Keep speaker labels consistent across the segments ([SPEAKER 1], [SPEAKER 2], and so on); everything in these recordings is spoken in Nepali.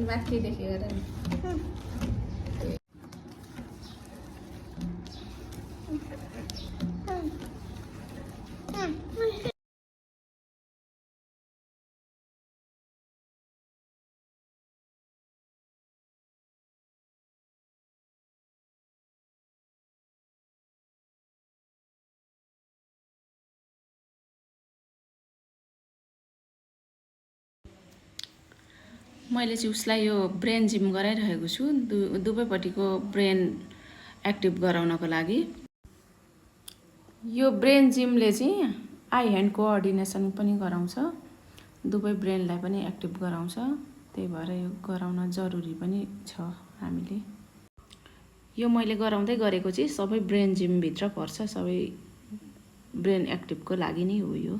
[SPEAKER 1] माथि देखेर मैले चाहिँ उसलाई यो ब्रेन जिम गराइरहेको छु दुवैपट्टिको ब्रेन एक्टिभ गराउनको लागि। यो ब्रेन जिमले चाहिँ आई ह्यान्ड कोअर्डिनेसन पनि गराउँछ, दुवै ब्रेनलाई पनि एक्टिभ गराउँछ। त्यही भएर यो गराउन जरुरी पनि छ हामीले। यो मैले गराउँदै गरेको चाहिँ सबै ब्रेन जिमभित्र पर्छ, सबै ब्रेन एक्टिभको लागि नै हो यो।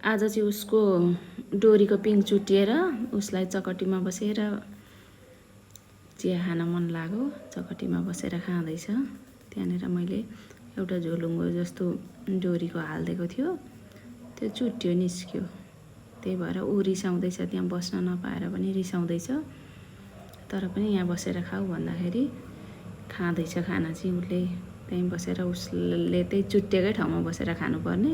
[SPEAKER 1] आज चाहिँ उसको डोरीको पिङ चुटिएर उसलाई चकटीमा बसेर चिया खान मन लाग्यो, चकटीमा बसेर खाँदैछ। त्यहाँनिर मैले एउटा झोलुङ्गो जस्तो डोरीको हालिदिएको थियो, त्यो चुट्यो निस्क्यो। त्यही भएर ऊ रिसाउँदैछ, त्यहाँ बस्न नपाएर पनि रिसाउँदैछ। तर पनि यहाँ बसेर खाऊ भन्दाखेरि खाँदैछ खाना चाहिँ उसले। त्यहीँ बसेर उसले त्यही चुट्टेकै ठाउँमा बसेर खानुपर्ने,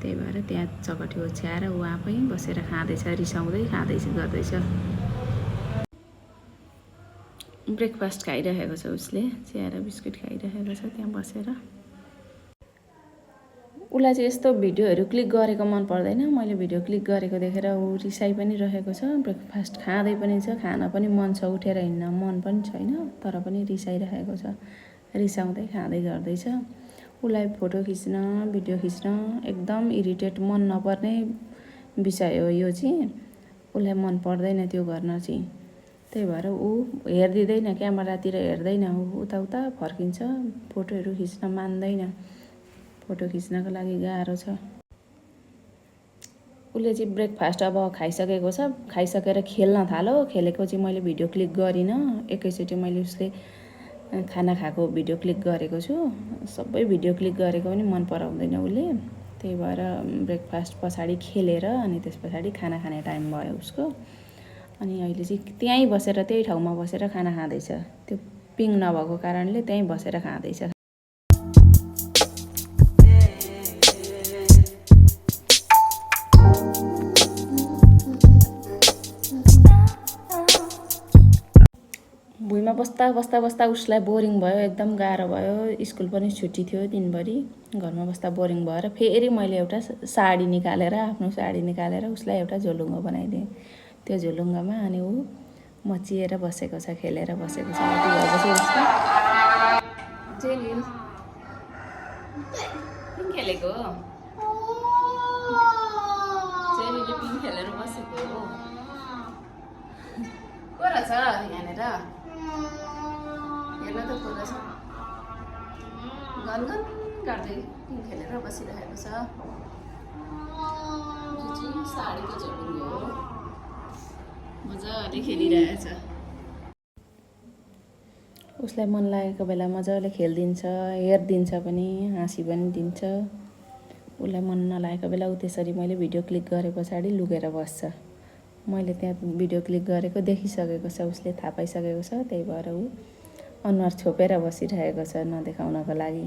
[SPEAKER 1] त्यही भएर त्यहाँ चकटी ओछ्याएर ऊ आफै बसेर खाँदैछ, रिसाउँदै खाँदैछ गर्दैछ। ब्रेकफास्ट खाइरहेको छ उसले, चिया र बिस्कुट खाइरहेको छ त्यहाँ बसेर। उसलाई चाहिँ यस्तो भिडियोहरू क्लिक गरेको मन पर्दैन। मैले भिडियो क्लिक गरेको देखेर ऊ रिसाइ पनि रहेको छ, ब्रेकफास्ट खाँदै पनि छ, खाना पनि मन छ, उठेर हिँड्न मन पनि छैन, तर पनि रिसाइरहेको छ, रिसाउँदै खाँदै गर्दैछ। उसलाई फोटो खिच्न, भिडियो खिच्न एकदम इरिटेट, मन नपर्ने विषय हो यो चाहिँ। उसलाई मन पर्दैन त्यो गर्न चाहिँ। त्यही भएर ऊ हेरिदिँदैन, क्यामेरातिर हेर्दैन, उता फर्किन्छ, फोटोहरू खिच्न मान्दैन। फोटो खिच्नको लागि गाह्रो छ। उसले चाहिँ ब्रेकफास्ट अब खाइसकेको छ, खाइसकेर खेल्न थाल्यो। खेलेको चाहिँ मैले भिडियो क्लिक गरिनँ, एकैचोटि मैले उसले खाना खाएको भिडियो क्लिक गरेको छु। सबै भिडियो क्लिक गरेको पनि मन पराउँदैन उसले। त्यही भएर ब्रेकफास्ट पछाडि खेलेर अनि त्यस पछाडि खाना खाने टाइम भयो उसको। अनि अहिले चाहिँ त्यहीँ बसेर, त्यही ठाउँमा बसेर खाना खाँदैछ। त्यो पिङ नभएको कारणले त्यहीँ बसेर खाँदैछ। भुइँमा बस्दा उसलाई बोरिङ भयो, एकदम गाह्रो भयो। स्कुल पनि छुट्टी थियो दिनभरि, घरमा बस्दा बोरिङ भएर फेरि मैले एउटा साडी निकालेर, आफ्नो साडी निकालेर उसलाई एउटा झोलुङ्गो बनाइदिएँ। त्यो झोलुङ्गोमा अनि ऊ मचिएर बसेको छ, खेलेर बसेको छ। पिङ खेलेको चेलीले पिङ खेलेर बसेको हो। को रहेछ यहाँनिर? हेर्न त को रहेछ? गनगन गर्दै पिङ खेलेर बसिरहेको छ। यो चाहिँ साडीको झोलुङ्गो हो, मजाले खेलिरहेछ। उसलाई मन लागेको बेला मजाले खेलिदिन्छ, हेरिदिन्छ पनि, हाँसी पनि दिन्छ। उसलाई मन नलागेको बेला ऊ त्यसरी मैले भिडियो क्लिक गरे पछाडि लुकेर बस्छ। मैले त्यहाँ भिडियो क्लिक गरेको देखिसकेको छ, उसले थाहा पाइसकेको छ, त्यही भएर ऊ अनुहार छोपेर बसिरहेको छ नदेखाउनको लागि।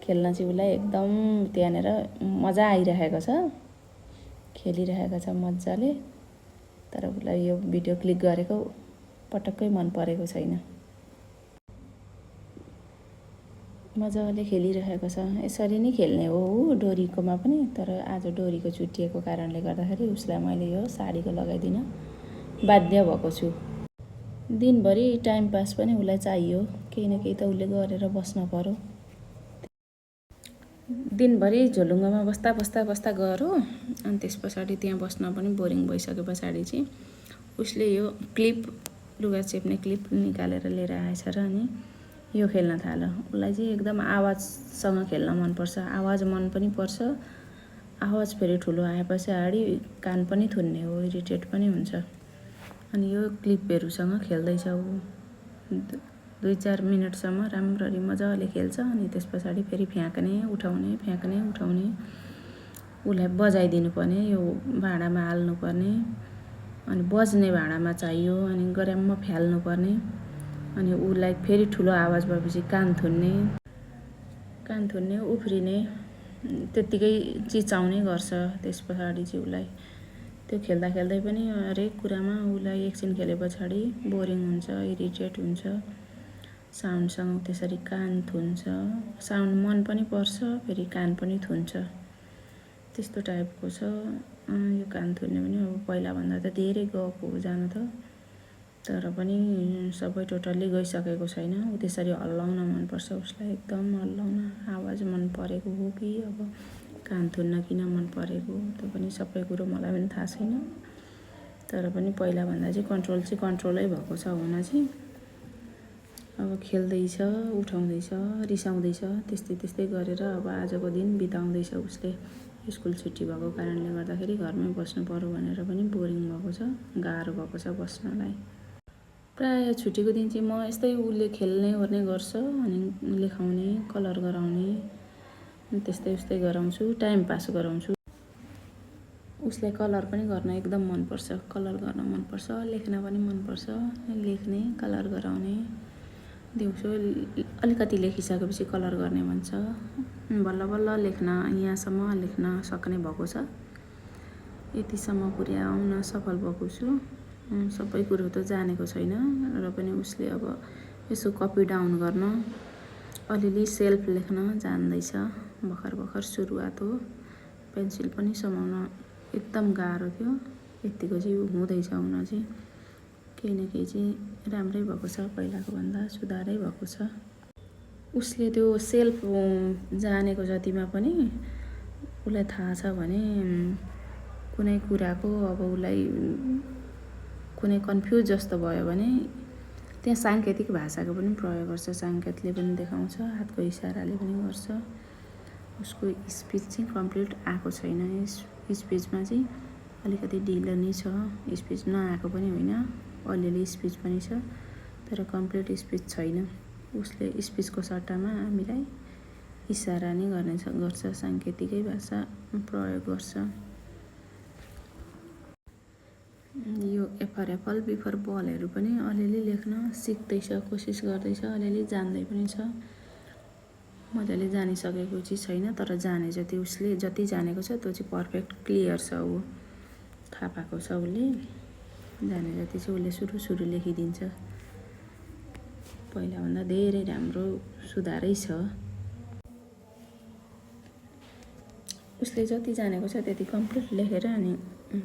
[SPEAKER 1] खेल्न चाहिँ उसलाई एकदम त्यहाँनिर मजा आइरहेको छ, खेलिरहेको छ मजाले। तर उसलाई यो भिडियो क्लिक गरेको पटक्कै मन परेको छैन। मजाले खेलिरहेको छ। यसरी नै खेल्ने हो ऊ डोरीकोमा पनि। तर आज डोरीको छुट्टिएको कारणले गर्दाखेरि उसलाई मैले यो साडीको लगाइदिन बाध्य भएको छु। दिनभरि टाइम पास पनि उसलाई चाहियो, केही न केही त उसले गरेर बस्न पर्यो। दिनभरि झोलुङ्गामा बस्दा गयो। अनि त्यस पछाडि त्यहाँ बस्न पनि बोरिङ भइसके पछाडि चाहिँ उसले यो क्लिप, लुगा चेप्ने क्लिप निकालेर लिएर आएछ र अनि यो खेल्न थाल्यो। उसलाई चाहिँ एकदम आवाजसँग खेल्न मनपर्छ, आवाज मन पनि पर्छ। आवाज फेरि ठुलो आए पछाडि कान पनि थुन्ने हो, इरिटेट पनि हुन्छ। अनि यो क्लिपहरूसँग खेल्दैछ ऊ 2-4 मिनटसम्म राम्ररी मजाले खेल्छ। अनि त्यस पछाडि फेरि फ्याँक्ने उठाउने उसलाई बजाइदिनु पर्ने, यो भाँडामा हाल्नुपर्ने, अनि बज्ने भाँडामा चाहियो, अनि गराममा फ्याल्नु पर्ने। अनि उसलाई फेरि ठुलो आवाज भएपछि कान थुन्ने उफ्रिने त्यत्तिकै चिचाउने गर्छ। त्यस पछाडि चाहिँ उसलाई त्यो खेल्दै पनि हरेक कुरामा उसलाई एकछिन खेले पछाडि बोरिङ हुन्छ, इरिटेट हुन्छ। साउन्डसँग त्यसरी कान थुन्छ, साउन्ड मन पनि पर्छ, फेरि कान पनि थुन्छ, त्यस्तो टाइपको छ। यो कान थुन्ने पनि अब पहिलाभन्दा त धेरै गएको हो जान त, तर पनि सबै टोटल्ली गइसकेको छैन। ऊ त्यसरी हल्लाउन मनपर्छ उसलाई, एकदम हल्लाउन। आवाज मन परेको हो कि अब कान थुन्न किन मन परेको त्यो पनि सबै कुरो मलाई पनि थाहा छैन। तर पनि पहिलाभन्दा चाहिँ कन्ट्रोलै भएको छ हुन चाहिँ। अब खेल्दैछ, उठाउँदैछ, रिसाउँदैछ, त्यस्तै गरेर अब आजको दिन बिताउँदैछ उसले। स्कुल छुट्टी भएको कारणले गर्दाखेरि घरमै बस्नु पर्यो भनेर पनि बोरिङ भएको छ, गाह्रो भएको छ बस्नलाई। प्रायः छुट्टीको दिन चाहिँ म यस्तै उसले खेल्ने ओर्ने गर्छ, अनि लेखाउने, कलर गराउने, त्यस्तै गराउँछु, टाइम पास गराउँछु। उसलाई कलर पनि गर्न एकदम मनपर्छ, कलर गर्न मनपर्छ, लेख्न पनि मनपर्छ। लेख्ने, कलर गराउने, दिउँसो अलिकति लेखिसकेपछि कलर गर्ने भन्छ। बल्ल यहाँसम्म लेख्न सक्ने भएको छ। यतिसम्म पुर्याउन सफल भएको छु। सबै कुरो त जानेको छैन र पनि उसले अब यसो कपी डाउन गर्न, अलिअलि सेल्फ लेख्न जान्दैछ। भर्खर सुरुवात हो। पेन्सिल पनि समाउन एकदम गाह्रो थियो, यतिको चाहिँ हुँदैछ हुन चाहिँ। केही न केही चाहिँ राम्रै भएको छ, पहिलाको भन्दा सुधारै भएको छ। उसले त्यो सेल्फ जानेको जतिमा पनि उसलाई थाहा छ भने कुनै कुराको अब उसलाई कुनै कन्फ्युज जस्तो भयो भने त्यहाँ साङ्केतिक भाषाको पनि प्रयोग गर्छ। साङ्केतले पनि देखाउँछ, हातको इसाराले पनि गर्छ। उसको स्पिच चाहिँ कम्प्लिट आएको छैन। स्पिचमा चाहिँ अलिकति ढिलो नै छ। स्पिच नआएको पनि होइन, अलिअलि स्पिच पनि छ, तर कम्प्लिट स्पिच छैन। उसले स्पिचको सट्टामा हामीलाई इसारा नै गर्छ, साङ्केतिकै भाषा प्रयोग गर्छ। यो एफर एप्पल बिफर बलहरू पनि अलिअलि लेख्न सिक्दैछ, कोसिस गर्दैछ, अलिअलि जान्दै पनि छ। मजाले जानिसकेको चाहिँ छैन, तर जाने जति उसले जति जानेको छ त्यो चाहिँ पर्फेक्ट क्लियर छ। ऊ थाहा पाएको छ, उसले जाने जति चाहिँ उसले सुरु लेखिदिन्छ। पहिलाभन्दा धेरै राम्रो सुधारै छ। उसले जति जानेको छ त्यति कम्प्लिट लेखेर अनि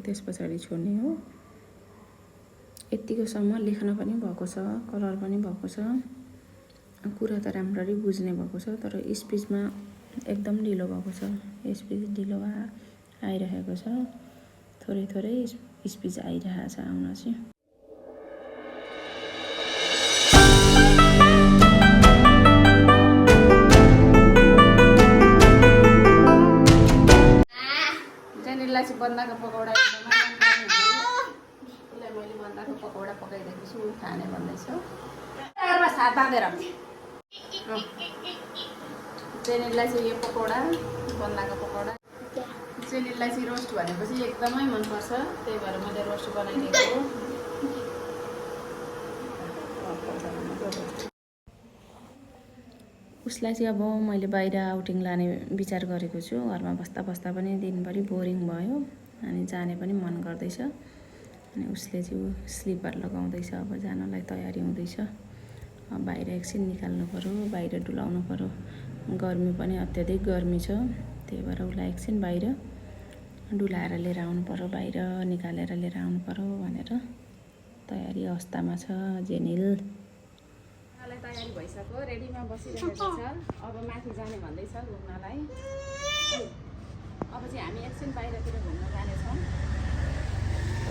[SPEAKER 1] त्यस पछाडि छोड्ने हो। यत्तिकोसम्म लेख्न पनि भएको छ, कलर पनि भएको छ, कुरा त राम्ररी बुझ्ने भएको छ। तर स्पिचमा एकदम ढिलो भएको छ। स्पिच ढिलो आइरहेको छ, थोरै स्पिच आइरहेको छ आउन चाहिँ। बन्दाको पकौडा उसलाई मैले बन्दाको पकौडा पकाइदिएको छु, खाने भन्दैछ। जेनेलाई चाहिँ यो पकौडा बन्दाको पकौडा चेलिलाई चाहिँ रोस्ट भनेपछि एकदमै मनपर्छ त्यही भएर मैले रोस्ट बनाइदिएको उसलाई चाहिँ अब मैले बाहिर आउटिङ लाने विचार गरेको छु घरमा बस्दा बस्दा पनि दिनभरि बोरिङ भयो अनि जाने पनि मन गर्दैछ अनि उसले चाहिँ स्लिपर लगाउँदैछ अब जानलाई तयारी हुँदैछ बाहिर एकछिन निकाल्नु पर्यो बाहिर डुलाउनु पर्यो गर्मी पनि अत्याधिक गर्मी छ त्यही भएर उसलाई एकछिन बाहिर डुलाएर लिएर आउनु पर्यो बाहिर निकालेर लिएर आउनु पर्यो भनेर तयारी अवस्थामा छ जेनिल मलाई तयारी भइसक्यो रेडीमा बसिरहेको छ अब माथि जाने भन्दैछ घुम्नलाई अब चाहिँ हामी एकछिन बाहिरतिर घुम्न जानेछौँ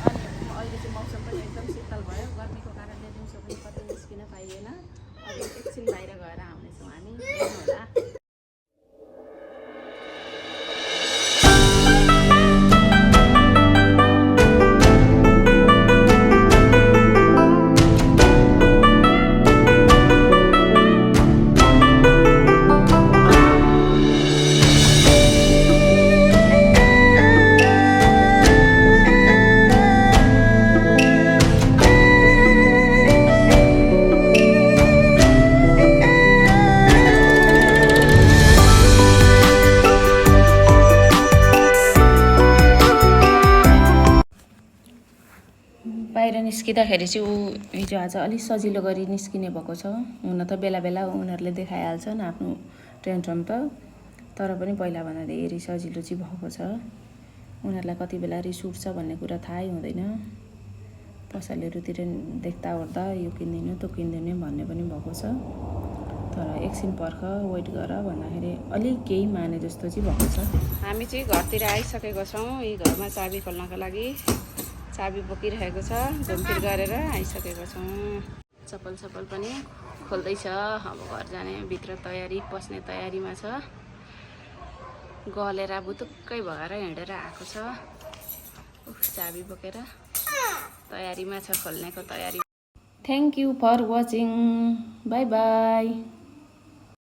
[SPEAKER 1] अनि अहिले चाहिँ मौसम पनि एकदम शीतल भयो गर्मीको कारणले दिउँसो पनि कतै निस्किन पाइएन अब एकछिन बाहिर गएर आउनेछौँ हामी हेर्नुहोला बाहिर निस्किँदाखेरि चाहिँ ऊ हिजो आज अलिक सजिलो गरी निस्किने भएको छ हुन त बेला बेला उनीहरूले देखाइहाल्छन् आफ्नो टेन्ट्रम त तर पनि पहिलाभन्दा धेरै सजिलो चाहिँ भएको छ उनीहरूलाई कति बेला रिस उठ्छ भन्ने कुरा थाहै हुँदैन पसलहरूतिर देख्दा ओर्दा यो किन्दिनँ त्यो किन्दिनँ भन्ने पनि भएको छ तर एकछिन पर्ख वेट गर भन्दाखेरि अलिक केही माने जस्तो चाहिँ भएको छ हामी चाहिँ घरतिर आइसकेको छौँ यी घरमा चाबी खोल्नको लागि चाबी बोकिरहेको छ घुमफिर गरेर आइसकेको छौँ चप्पल पनि खोल्दैछ अब घर जाने भित्र तयारी पस्ने तयारीमा छ गलेर बुतुक्कै भएर हिँडेर आएको छ चाबी बोकेर तयारीमा छ खोल्नेको तयारी thank you for watching bye by